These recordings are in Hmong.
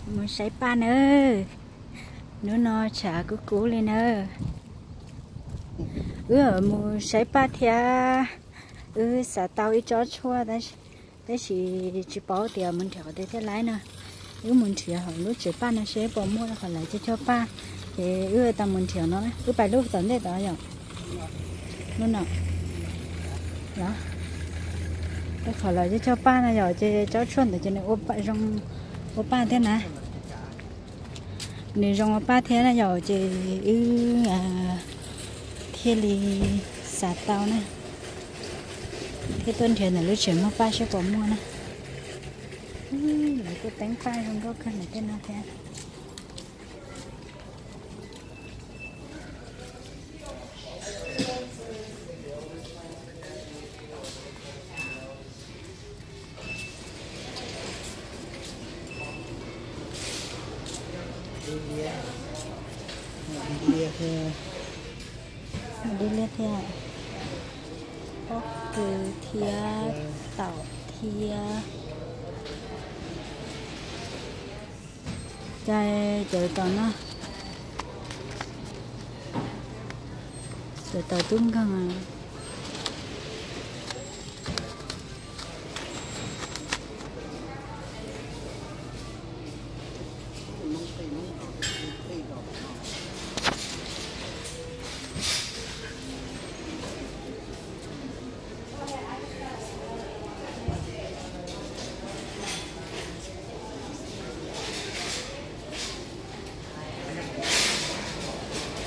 Mus saib paj nawb. Hnub no tshav kub kub li nawb. Wb mus saib paj thiab. Wb xav tau ib tsob tshuaj tab sis tsis paub tias mus nrhiav qhov twg thiaj laib no. Wb mus nrhiav hauv lub tsev paj no seb puas muaj qhov lawv cog cog paj, ces wb tau mus nrhiav no. Wb pais lub tom ntej tod yom. Lub no, qhov lawv cog cog paj no yom, ces tsob tshuaj ntawd ces nws ua zoo ua paj thiab na. Nws zoo ua paj thiab na yom, ces wb thiaj li xav tau na, thiaj tuaj nrhiav ntawm lub tsev muag paj seb puas muaj na. Lawv kuj teeb paj zoo nkauj kawg ntawm tej no thiab. Dib liab thiab, pob kws thiab, taum thiab. Cais cawv tom no, cawv tom tub nkeeg.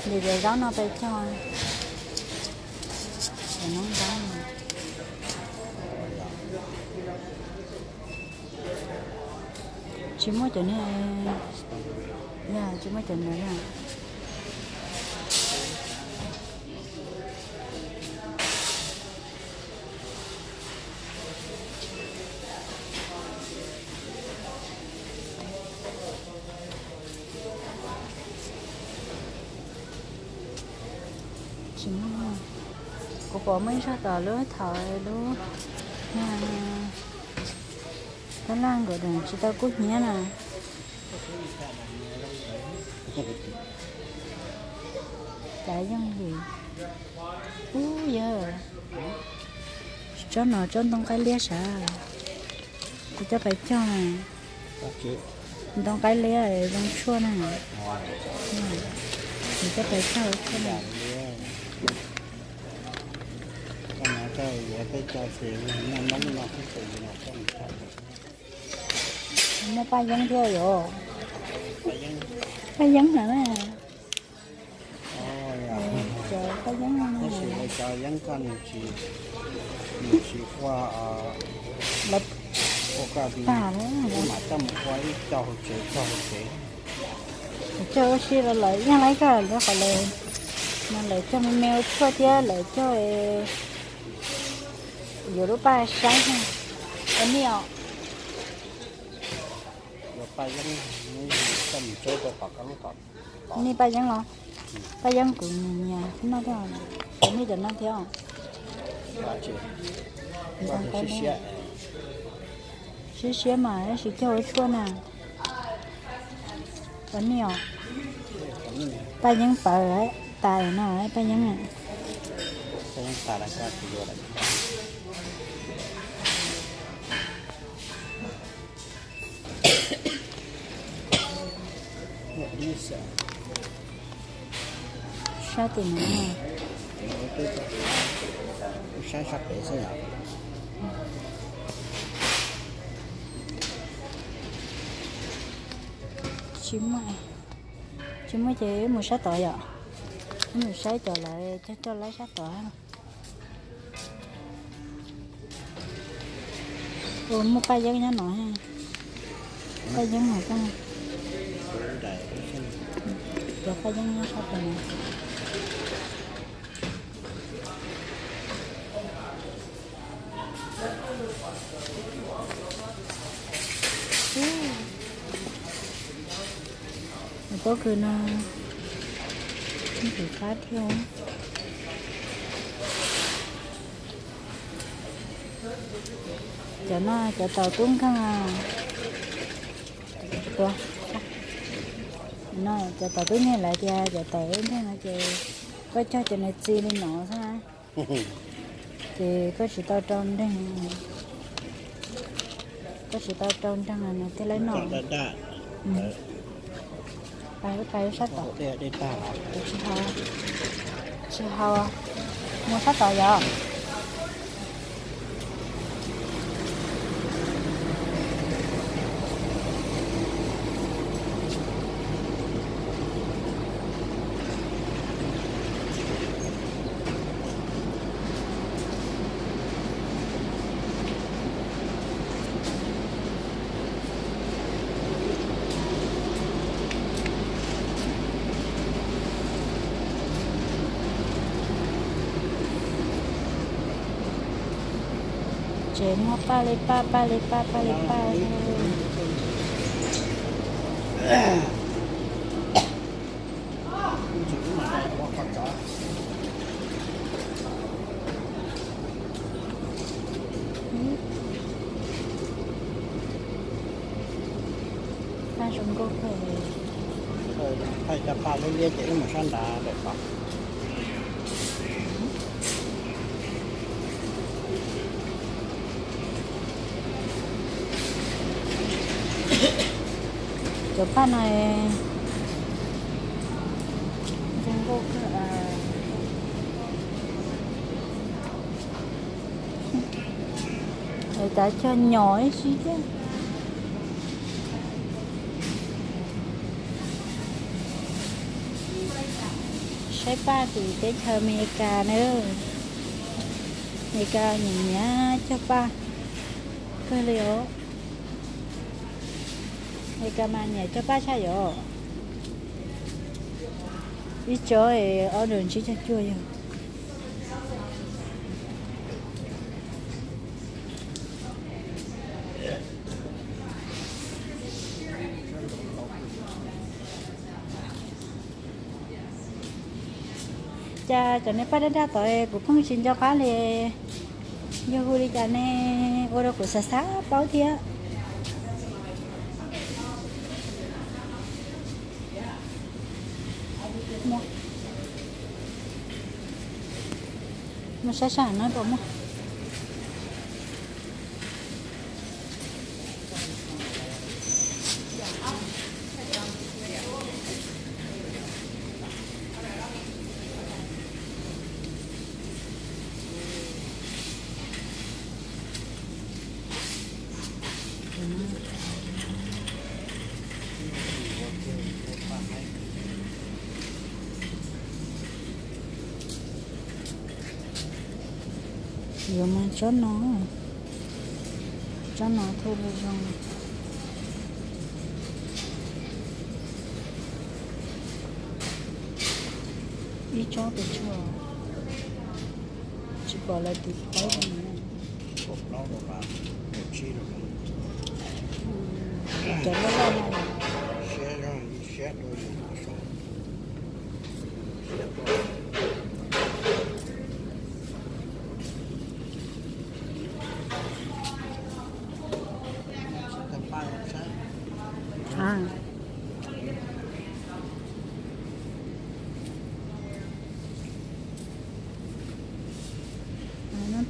Ces cov zaub no peb cog, cov noob zaub no. Tsis muaj cov niag, yog tsis muaj cov ntawd na. Tsis muaj. Kuv pom muaj ib zaj tom lub thaum lub, tab laj nkaus tsis tau kub hnyiab na. Cav yeej li. Ub yawg, tsob no tsob ntoo qaib liab sav, kuv coj pais cog na. Ntoo qaib liab zoo tshuaj na. Kuv coj pais cog tshuaj na. Muaj paj yeeb thiab yom. Paj yeeb na. Cov paj yeeb no, tab sis cov yeeb koj nws tsis, nws tsis ua, ua koj, koj mam coj mus ua ib co hauv tsev, co hauv tsev. Cog ua si los lawv yeej laib koj lawv qhov lawv, no lawv cog me me ua tshuaj thiab lawv cog yuav lub paj saib. Ua nij os. Nej paj yeeb los? Paj yeeb kuv nyiam nyiam noj thiab, kuv noj cov no thiab. Siab siab mas tab sis cog ua tshuaj na. Ua nij os. Paj yeeb pawv tas no paj yeeb. Sab tim no, sab sab pem xwb yom. Tsis muaj, tsis muaj ces mus sab tod yom. Mus saib cov lawv cog cog laib sab tod. Ua muaj paj yeeb nyob no, paj yeeb no, cov paj yeeb nyob sab tod no. Pob kws no, tus qab thiab. Cov no cov tau tub nkeeg. Tua, No cov tawv tub nkeeg lawv tias cov tawv tub nkeeg no ces koj cog ces nws txi li no xwb na. Ces koj tsis tau rau nreeg, koj tsis tau rau nreeg nws thiaj li noj. Pais, pais sab tod. Tsis hau, mus sab tod yom. Tsev muaj paj li paj, paj li paj, paj li paj. Paj zoo nkauj kawg. Thaij cov paj liab liab ces wb mus sab nrad lawm tod. Cov paj no zoo nkauj kawg. Lawv cov cog nyom ib si thiab. Saib paj tim teb chaws Amelikas na. Amelikas nyiam nyiam cog paj kawg li os. Amelikas mas nyiam cog paj tshaj yom. Ib tsob es ob daus ntsib cog cuaj yog. Cas cov niag paj daj daj tod kuv pheej tsis nco qab li, yog hu li cas ne, ua rau kuv xav xav paub thiab. Mus saib saib no puas muaj. Yuav mas tsob no, tsob no thiaj li zoo. Ib tsob pes tsawg, tsis pom lawv tiv thaiv li. Cov loj loj no.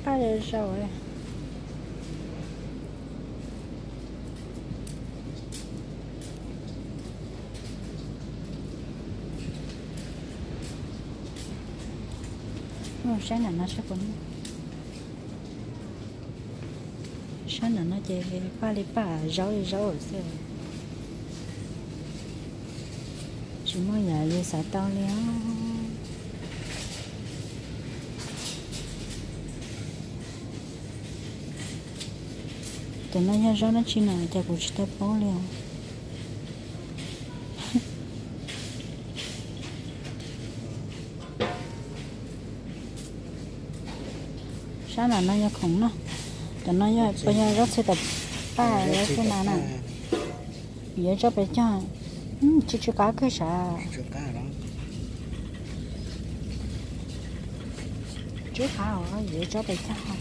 Paj zaum. Saib nram no saib puas muaj. Sab nram no ces paj li paj, zaub li zaub xwb. Tsis muaj yam yus xav tau li os. Cov no yog zaub dab tsi na, cas kuv tsis tau paub li os. Sab nram no yog khoom no. Cov no yog puas yog zaub txhwb tom paj, zaub txhwb nas na. Yuav tsob pes cog, tsw tsw qab kawg sav. Tsw qab os, yuav tsob pes cog.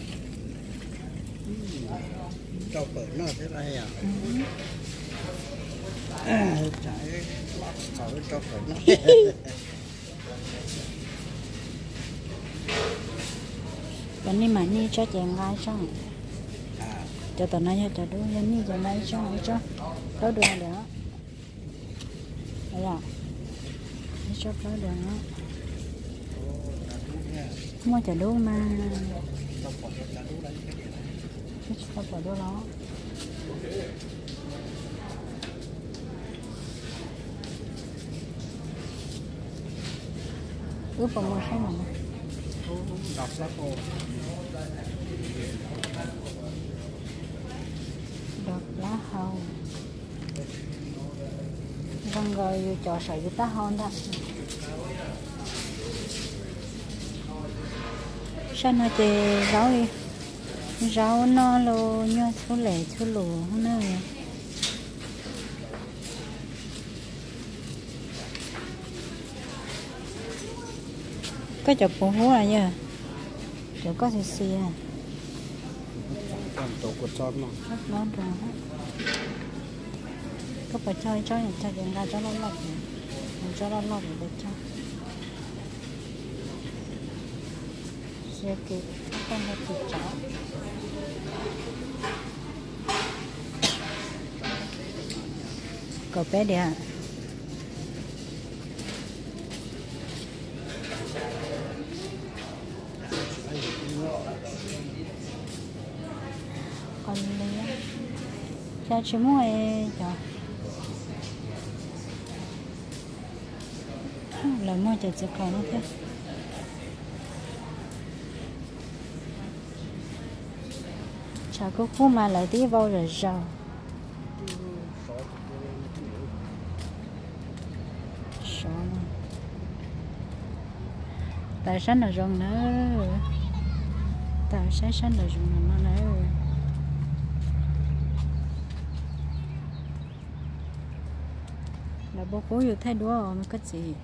Cov nej mam nij tsob ces nqa ib tsob. Cov tom no yog cov dub, yog nij ces nqa ib tsob, ib tsob plaub dua lawm. Ib tsob plaub dua no. Muaj cov dub mas. Wb tsis tau pom dua los. Wb puas mus saib no? Dog plab hau. Zoo nkaus yus cov saum yus taub hau ntag. Sab no ces zaub, zaub noj los nyuag txhub lem txhub lus na. Koj cov puv huab yog cov koj xis xis. Koj puas cog ib tsob, cog ces nqa tsob loj loj, tsob loj loj pes cog. Xia kis koj nqa tus tsav. Kaum peb diam. Qos liab, cas tsis muaj cov, lawv muag cov txiv qos no thiab. Tshav kub kub mas lawv twb vau zom zaws. Sov, tawm sab nraum zoov na, tawm saib sab nraum zoov no na. Lawv puas pub yus thaij duab os koj txiv?